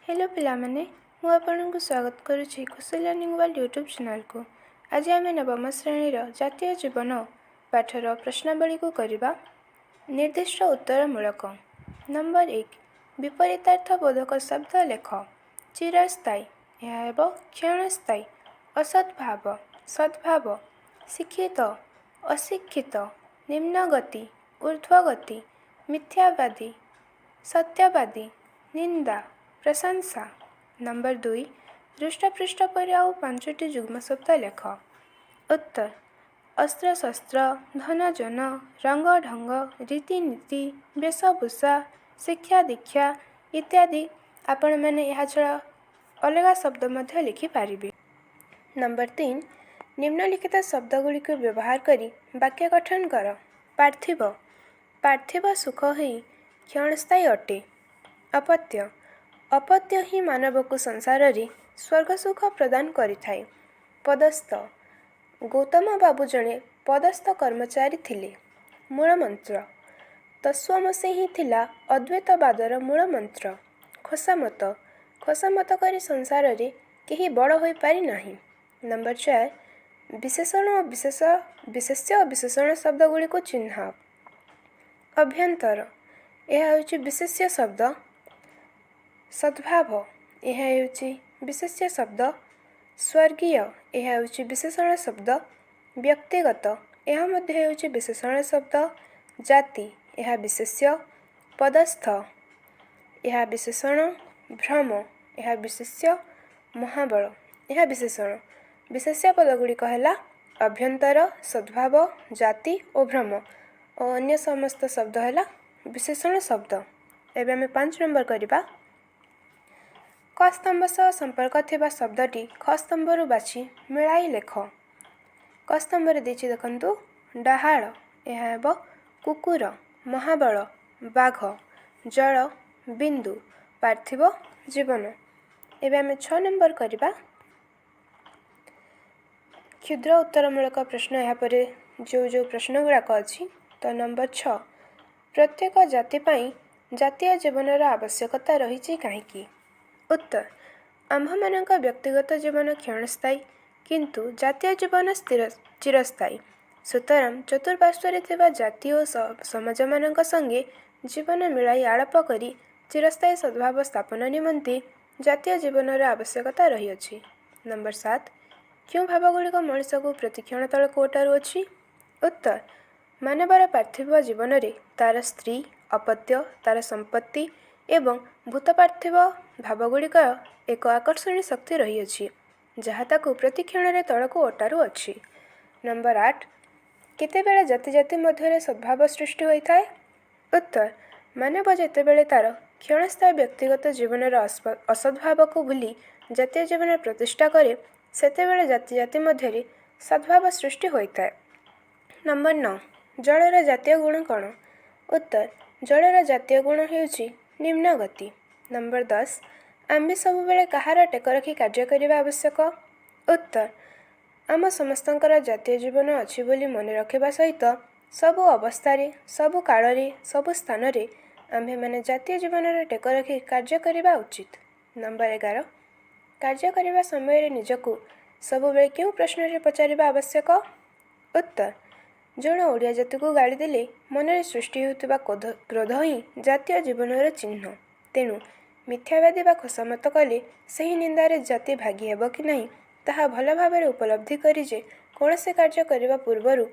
Hello ପିଲାମାନେ, ମୁଁ ଆପଣଙ୍କୁ ସ୍ୱାଗତ କରୁଛି ଖୁସି ଲର୍ଣ୍ଣିଂ ୱାର୍ଲଡ ୟୁଟ୍ୟୁବ୍ ଚ୍ୟାନେଲକୁ। ଆଜି ଆମେ ନବମ ଶ୍ରେଣୀର ଜାତୀୟ ଜୀବନ ପାଠର ପ୍ରଶ୍ନାବଳୀକୁ କରିବା ନିର୍ଦ୍ଦିଷ୍ଟ ଉତ୍ତରମୂଳକ। ନମ୍ବର 1, ବିପରୀତାର୍ଥ ବୋଧକ ଶବ୍ଦ ଲେଖ। ଚିରସ୍ଥାୟୀ, ଏହା ହେବ କ୍ଷଣସ୍ଥାୟୀ। ଅସଦ୍ଭାବ, ସଦ୍ଭାବ। ଶିକ୍ଷିତ, ଅଶିକ୍ଷିତ। ନିମ୍ନଗତି, ଉର୍ଦ୍ଧ୍ୱଗତି। ମିଥ୍ୟାବାଦୀ, ସତ୍ୟବାଦୀ। ନିନ୍ଦା, ପ୍ରଶଂସା। ନମ୍ବର 2, ହୃଷ୍ଟପୃଷ୍ଟ ପରି ଆଉ ପାଞ୍ଚଟି ଯୁଗ୍ମ ଶବ୍ଦ ଲେଖ। ଉତ୍ତର: ଅସ୍ତ୍ରଶସ୍ତ୍ର, ଧନଜନ, ରଙ୍ଗଢଙ୍ଗ, ରୀତିନୀତି, ବେଶଭୂଷା, ଶିକ୍ଷା ଦୀକ୍ଷା ଇତ୍ୟାଦି। ଆପଣମାନେ ଏହା ଛଡ଼ା ଅଲଗା ଶବ୍ଦ ମଧ୍ୟ ଲେଖିପାରିବେ। ନମ୍ବର 3, ନିମ୍ନଲିଖିତ ଶବ୍ଦଗୁଡ଼ିକୁ ବ୍ୟବହାର କରି ବାକ୍ୟ ଗଠନ କର। ପାର୍ଥିବ। ପାର୍ଥିବ ସୁଖ ହିଁ କ୍ଷଣସ୍ଥାୟୀ ଅଟେ। ଅପତ୍ୟ। ଅପତ୍ୟ ହିଁ ମାନବକୁ ସଂସାରରେ ସ୍ୱର୍ଗ ସୁଖ ପ୍ରଦାନ କରିଥାଏ। ପଦସ୍ଥ। ଗୌତମ ବାବୁ ଜଣେ ପଦସ୍ଥ କର୍ମଚାରୀ ଥିଲେ। ମୂଳମନ୍ତ୍ର। ତତ୍ତ୍ୱମସି ହିଁ ଥିଲା ଅଦ୍ୱୈତବାଦର ମୂଳମନ୍ତ୍ର। ଖୋସାମତ। ଖୋସାମତ କରି ସଂସାରରେ କେହି ବଡ଼ ହୋଇପାରି ନାହିଁ। ନମ୍ବର 4, ବିଶେଷଣ ଓ ବିଶେଷ, ବିଶେଷ୍ୟ ଓ ବିଶେଷଣ ଶବ୍ଦଗୁଡ଼ିକୁ ଚିହ୍ନାଅ। ଅଭ୍ୟନ୍ତର, ଏହା ହେଉଛି ବିଶେଷ୍ୟ ଶବ୍ଦ। ସଦ୍ଭାବ, ଏହା ହେଉଛି ବିଶେଷ୍ୟ ଶବ୍ଦ। ସ୍ୱର୍ଗୀୟ, ଏହା ହେଉଛି ବିଶେଷଣ ଶବ୍ଦ। ବ୍ୟକ୍ତିଗତ, ଏହା ମଧ୍ୟ ହେଉଛି ବିଶେଷଣ ଶବ୍ଦ। ଜାତି, ଏହା ବିଶେଷ୍ୟ। ପଦସ୍ଥ, ଏହା ବିଶେଷଣ। ଭ୍ରମ, ଏହା ବିଶେଷ୍ୟ। ମହାବଳ, ଏହା ବିଶେଷଣ। ବିଶେଷ୍ୟ ପଦଗୁଡ଼ିକ ହେଲା ଅଭ୍ୟନ୍ତର, ସଦ୍ଭାବ, ଜାତି ଓ ଭ୍ରମ ଓ ଅନ୍ୟ ସମସ୍ତ ଶବ୍ଦ ହେଲା ବିଶେଷଣ ଶବ୍ଦ। ଏବେ ଆମେ 5 ନମ୍ବର କରିବା। କ ସ୍ତମ୍ଭ ସହ ସମ୍ପର୍କ ଥିବା ଶବ୍ଦଟି ଖ ସ୍ତମ୍ଭରୁ ବାଛି ମିଳାଇ ଲେଖ। କ ସ୍ତମ୍ଭରେ ଦେଇଛି, ଦେଖନ୍ତୁ, ଡାହାଳ, ଏହା ହେବ କୁକୁର। ମହାବଳ, ବାଘ। ଜଳ, ବିନ୍ଦୁ। ପାର୍ଥିବ ଜୀବନ। ଏବେ ଆମେ 6 ନମ୍ବର କରିବା। କ୍ଷୁଦ୍ର ଉତ୍ତରମୂଳକ ପ୍ରଶ୍ନ ଏହାପରେ ଯେଉଁ ଯେଉଁ ପ୍ରଶ୍ନ ଗୁଡ଼ାକ ଅଛି। ତ ନମ୍ବର 6, ପ୍ରତ୍ୟେକ ଜାତି ପାଇଁ ଜାତୀୟ ଜୀବନର ଆବଶ୍ୟକତା ରହିଛି କାହିଁକି? ଉତ୍ତର: ଆମ୍ଭମାନଙ୍କ ବ୍ୟକ୍ତିଗତ ଜୀବନ କ୍ଷଣସ୍ଥାୟୀ, କିନ୍ତୁ ଜାତୀୟ ଜୀବନ ସ୍ଥିର, ଚିରସ୍ଥାୟୀ। ସୁତରାଂ ଚତୁଃପାର୍ଶ୍ୱରେ ଥିବା ଜାତି ଓ ସମାଜମାନଙ୍କ ସଙ୍ଗେ ଜୀବନ ମିଳାଇ ଆଳାପ କରି ଚିରସ୍ଥାୟୀ ସଦ୍ଭାବ ସ୍ଥାପନ ନିମନ୍ତେ ଜାତୀୟ ଜୀବନର ଆବଶ୍ୟକତା ରହିଅଛି। ନମ୍ବର 7, କେଉଁ ଭାବଗୁଡ଼ିକ ମଣିଷକୁ ପ୍ରତିକ୍ଷଣ ତଳକୁ ଓଟାରୁଅଛି? ଉତ୍ତର: ମାନବର ପାର୍ଥିବ ଜୀବନରେ ତାର ସ୍ତ୍ରୀ, ଅପତ୍ୟ, ତାର ସମ୍ପତ୍ତି ଏବଂ ଭୂତପାର୍ଥିବ ଭାବଗୁଡ଼ିକର ଏକ ଆକର୍ଷଣୀ ଶକ୍ତି ରହିଅଛି, ଯାହା ତାକୁ ପ୍ରତିକ୍ଷଣରେ ତଳକୁ ଓଟାରୁଅଛି। ନମ୍ବର 8, କେତେବେଳେ ଜାତି ଜାତି ମଧ୍ୟରେ ସଦ୍ଭାବ ସୃଷ୍ଟି ହୋଇଥାଏ? ଉତ୍ତର: ମାନବ ଯେତେବେଳେ ତାର କ୍ଷଣସ୍ଥାୟୀ ବ୍ୟକ୍ତିଗତ ଜୀବନର ଅସଦ୍ଭାବକୁ ଭୁଲି ଜାତୀୟ ଜୀବନ ପ୍ରତିଷ୍ଠା କରେ, ସେତେବେଳେ ଜାତି ଜାତି ମଧ୍ୟରେ ସଦ୍ଭାବ ସୃଷ୍ଟି ହୋଇଥାଏ। ନମ୍ବର 9, ଜଳର ଜାତୀୟ ଗୁଣ କ'ଣ? ଉତ୍ତର: ଜଳର ଜାତୀୟ ଗୁଣ ହେଉଛି ନିମ୍ନଗତି। ନମ୍ବର 10, ଆମ୍ଭେ ସବୁବେଳେ କାହାର ଟେକ ରଖି କାର୍ଯ୍ୟ କରିବା ଆବଶ୍ୟକ? ଉତ୍ତର: ଆମ ସମସ୍ତଙ୍କର ଜାତୀୟ ଜୀବନ ଅଛି ବୋଲି ମନେ ରଖିବା ସହିତ ସବୁ ଅବସ୍ଥାରେ, ସବୁ କାଳରେ, ସବୁ ସ୍ଥାନରେ ଆମ୍ଭେମାନେ ଜାତୀୟ ଜୀବନର ଟେକ ରଖି କାର୍ଯ୍ୟ କରିବା ଉଚିତ। ନମ୍ବର 11, କାର୍ଯ୍ୟ କରିବା ସମୟରେ ନିଜକୁ ସବୁବେଳେ କେଉଁ ପ୍ରଶ୍ନରେ ପଚାରିବା ଆବଶ୍ୟକ? ଉତ୍ତର: ଜଣେ ଓଡ଼ିଆ ଜାତିକୁ ଗାଳି ଦେଲେ ମନରେ ସୃଷ୍ଟି ହେଉଥିବା କ୍ରୋଧ ହିଁ ଜାତୀୟ ଜୀବନର ଚିହ୍ନ। ତେଣୁ ମିଥ୍ୟାବାଦୀ ବା ଖୋସାମତ କଲେ ସେହି ନିନ୍ଦାରେ ଜାତି ଭାଗୀ ହେବ କି ନାହିଁ, ତାହା ଭଲ ଭାବରେ ଉପଲବ୍ଧି କରି ଯେ କୌଣସି କାର୍ଯ୍ୟ କରିବା ପୂର୍ବରୁ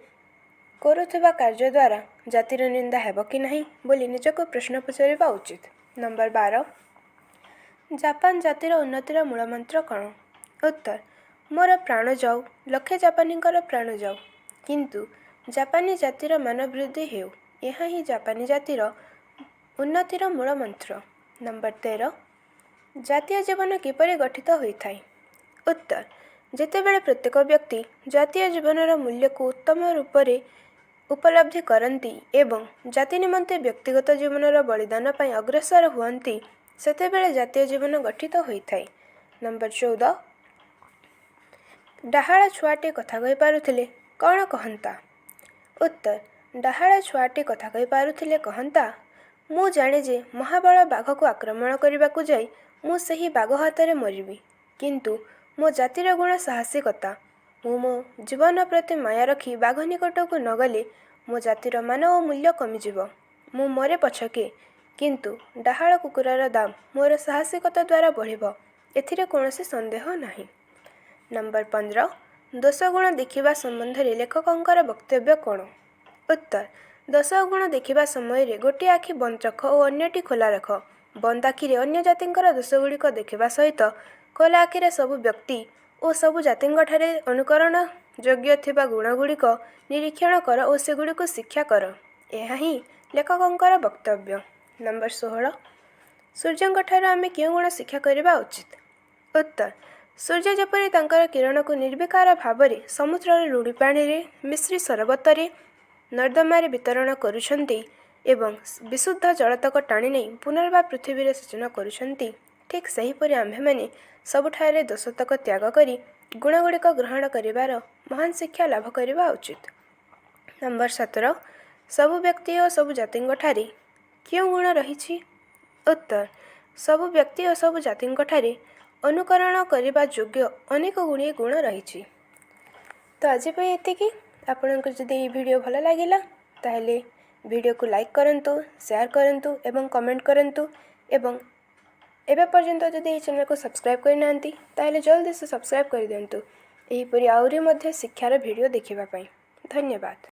କରୁଥିବା କାର୍ଯ୍ୟ ଦ୍ୱାରା ଜାତିର ନିନ୍ଦା ହେବ କି ନାହିଁ ବୋଲି ନିଜକୁ ପ୍ରଶ୍ନ ପଚାରିବା ଉଚିତ। ନମ୍ବର 12, ଜାପାନ ଜାତିର ଉନ୍ନତିର ମୂଳମନ୍ତ୍ର କ'ଣ? ଉତ୍ତର: ମୋର ପ୍ରାଣ ଯାଉ, ଲକ୍ଷେ ଜାପାନୀଙ୍କର ପ୍ରାଣ ଯାଉ, କିନ୍ତୁ ଜାପାନୀ ଜାତିର ମାନବୃଦ୍ଧି ହେଉ। ଏହା ହିଁ ଜାପାନୀ ଜାତିର ଉନ୍ନତିର ମୂଳମନ୍ତ୍ର। ନମ୍ବର 13, ଜାତୀୟ ଜୀବନ କିପରି ଗଠିତ ହୋଇଥାଏ? ଉତ୍ତର: ଯେତେବେଳେ ପ୍ରତ୍ୟେକ ବ୍ୟକ୍ତି ଜାତୀୟ ଜୀବନର ମୂଲ୍ୟକୁ ଉତ୍ତମ ରୂପରେ ଉପଲବ୍ଧି କରନ୍ତି ଏବଂ ଜାତି ନିମନ୍ତେ ବ୍ୟକ୍ତିଗତ ଜୀବନର ବଳିଦାନ ପାଇଁ ଅଗ୍ରସର ହୁଅନ୍ତି, ସେତେବେଳେ ଜାତୀୟ ଜୀବନ ଗଠିତ ହୋଇଥାଏ। ନମ୍ବର 14, ଡାହାଳ ଛୁଆଟି କଥା କହିପାରୁଥିଲେ କ'ଣ କହନ୍ତା? ଉତ୍ତର: ଡାହାଳ ଛୁଆଟି କଥା କହିପାରୁଥିଲେ କହନ୍ତା, ମୁଁ ଜାଣେ ଯେ ମହାବଳ ବାଘକୁ ଆକ୍ରମଣ କରିବାକୁ ଯାଇ ମୁଁ ସେହି ବାଘ ହାତରେ ମରିବି, କିନ୍ତୁ ମୋ ଜାତିର ଗୁଣ ସାହସିକତା। ମୁଁ ମୋ ଜୀବନ ପ୍ରତି ମାୟା ରଖି ବାଘ ନିକଟକୁ ନଗଲେ ମୋ ଜାତିର ମାନ ଓ ମୂଲ୍ୟ କମିଯିବ। ମୁଁ ମରେ ପଛକେ, କିନ୍ତୁ ଡାହାଳ କୁକୁରର ଦାମ ମୋର ସାହସିକତା ଦ୍ୱାରା ବଢ଼ିବ, ଏଥିରେ କୌଣସି ସନ୍ଦେହ ନାହିଁ। ନମ୍ବର 15, ଦୋଷଗୁଣ ଦେଖିବା ସମ୍ବନ୍ଧରେ ଲେଖକଙ୍କର ବକ୍ତବ୍ୟ କ'ଣ? ଉତ୍ତର, ଦୋଷଗୁଣ ଦେଖିବା ସମୟରେ ଗୋଟିଏ ଆଖି ବନ୍ଦ ରଖ ଓ ଅନ୍ୟଟି ଖୋଲା ରଖ। ବନ୍ଦ ଆଖିରେ ଅନ୍ୟ ଜାତିଙ୍କର ଦୋଷଗୁଡ଼ିକ ଦେଖିବା ସହିତ ଖୋଲା ଆଖିରେ ସବୁ ବ୍ୟକ୍ତି ଓ ସବୁ ଜାତିଙ୍କଠାରେ ଅନୁକରଣ ଯୋଗ୍ୟ ଥିବା ଗୁଣଗୁଡ଼ିକ ନିରୀକ୍ଷଣ କର ଓ ସେଗୁଡ଼ିକୁ ଶିକ୍ଷା କର। ଏହା ହିଁ ଲେଖକଙ୍କର ବକ୍ତବ୍ୟ। ନମ୍ବର 16, ସୂର୍ଯ୍ୟଙ୍କଠାରୁ ଆମେ କେଉଁ ଗୁଣ ଶିକ୍ଷା କରିବା ଉଚିତ? ଉତ୍ତର, ସୂର୍ଯ୍ୟ ଯେପରି ତାଙ୍କର କିରଣକୁ ନିର୍ବିକାର ଭାବରେ ସମୁଦ୍ରର ଲୁଣି ପାଣିରେ, ମିଶ୍ରି ସରବତରେ, ନର୍ଦ୍ଦମାରେ ବିତରଣ କରୁଛନ୍ତି ଏବଂ ବିଶୁଦ୍ଧ ଜଳତକ ଟାଣି ନେଇ ପୁନର୍ବାର ପୃଥିବୀରେ ସେଚନ କରୁଛନ୍ତି, ଠିକ୍ ସେହିପରି ଆମ୍ଭେମାନେ ସବୁଠାରେ ଦୋଷତକ ତ୍ୟାଗ କରି ଗୁଣଗୁଡ଼ିକ ଗ୍ରହଣ କରିବାର ମହାନ ଶିକ୍ଷା ଲାଭ କରିବା ଉଚିତ। ନମ୍ବର 17, ସବୁ ବ୍ୟକ୍ତି ଓ ସବୁ ଜାତିଙ୍କଠାରେ କେଉଁ ଗୁଣ ରହିଛି? ଉତ୍ତର, ସବୁ ବ୍ୟକ୍ତି ଓ ସବୁ ଜାତିଙ୍କଠାରେ ଅନୁକରଣ କରିବା ଯୋଗ୍ୟ ଅନେକ ଗୁଡ଼ିଏ ଗୁଣ ରହିଛି। ତ ଆଜି ପାଇଁ ଏତିକି। ଆପଣଙ୍କୁ ଯଦି ଏହି ଭିଡ଼ିଓ ଭଲ ଲାଗିଲା, ତାହେଲେ ଭିଡ଼ିଓକୁ ଲାଇକ୍ କରନ୍ତୁ, ସେୟାର କରନ୍ତୁ ଏବଂ କମେଣ୍ଟ କରନ୍ତୁ। ଏବଂ ଏବେ ପର୍ଯ୍ୟନ୍ତ ଯଦି ଏହି ଚ୍ୟାନେଲକୁ ସବସ୍କ୍ରାଇବ୍ କରିନାହାନ୍ତି, ତାହେଲେ ଜଲ୍ଦି ସେ ସବସ୍କ୍ରାଇବ୍ କରିଦିଅନ୍ତୁ, ଏହିପରି ଆହୁରି ମଧ୍ୟ ଶିକ୍ଷାର ଭିଡ଼ିଓ ଦେଖିବା ପାଇଁ। ଧନ୍ୟବାଦ।